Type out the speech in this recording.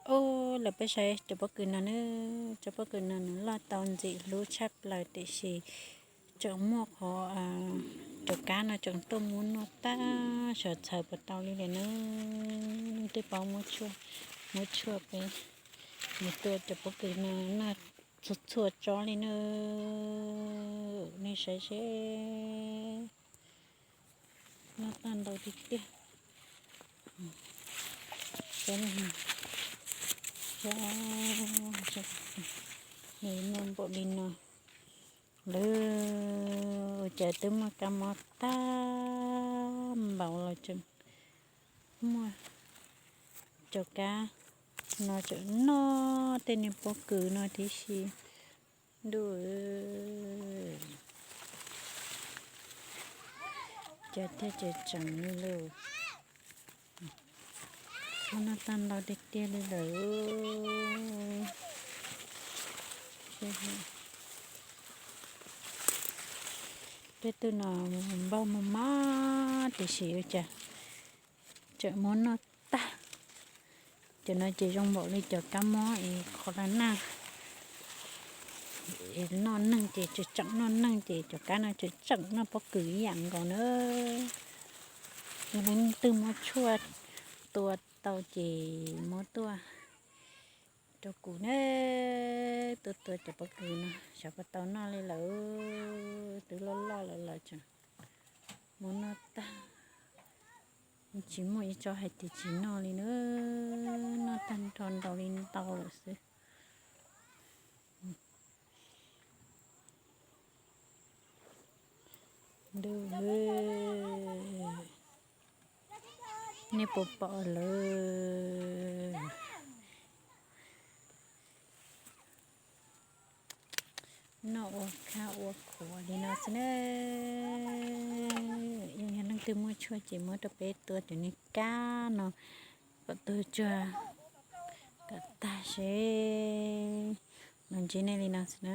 Ub, lawv peb saib cov pob kws no na, cov pob kws no nws loj tau ntxim hlub tshaj plaws tiam sis tseem muaj qhov cov kab no tseem tuaj muab noj tag, sawv txhawv puas tau li lawm na. Leej twg paub muab tshuaj, muab tshuaj peb, nws tua cov pob kws no noj txhua txhua tsob li na. Nej saib seb, noj tag ntau tiag tiag. Noj npaum li no lawm, ua cas twb muaj kab mob tag npaum los tseem muaj cov kab no tseem noj tej niag pob kws no tib si. Ntuj, cas thiaj tseem tseem li lawm. Noj tag ntau tiag tiag li lawm. Peb tug no npau mob mob tiam sis ua cas tseem muab noj tag. Cov no ces zoo npaum li cov kab mob es qhov lawv naj, es noj neeg ces tseem tseem noj neeg ces cov kab no tseem tseem noj pob kws ib yam nkaus na. Yog leej twg muab tshuaj tua tau ces muab tuaj rau kuv na, tuaj tua cov pob kws no xyov puas tau noj li lawm, twb loj loj lawm los tseem muab noj tag. Tsis muaj ib tsob hais tias tsis noj li na, noj tag nrho ntaus li ntau lawm xwb. Ntuj, nej puas pom lawm? Noj ua khab ua khuav li no xwb na. Yog leej twg muaj tshuaj ces muab rau peb tua cov niag kab no kom tuag tsuag kom tag seb. Los ntsib nej li no xwb na.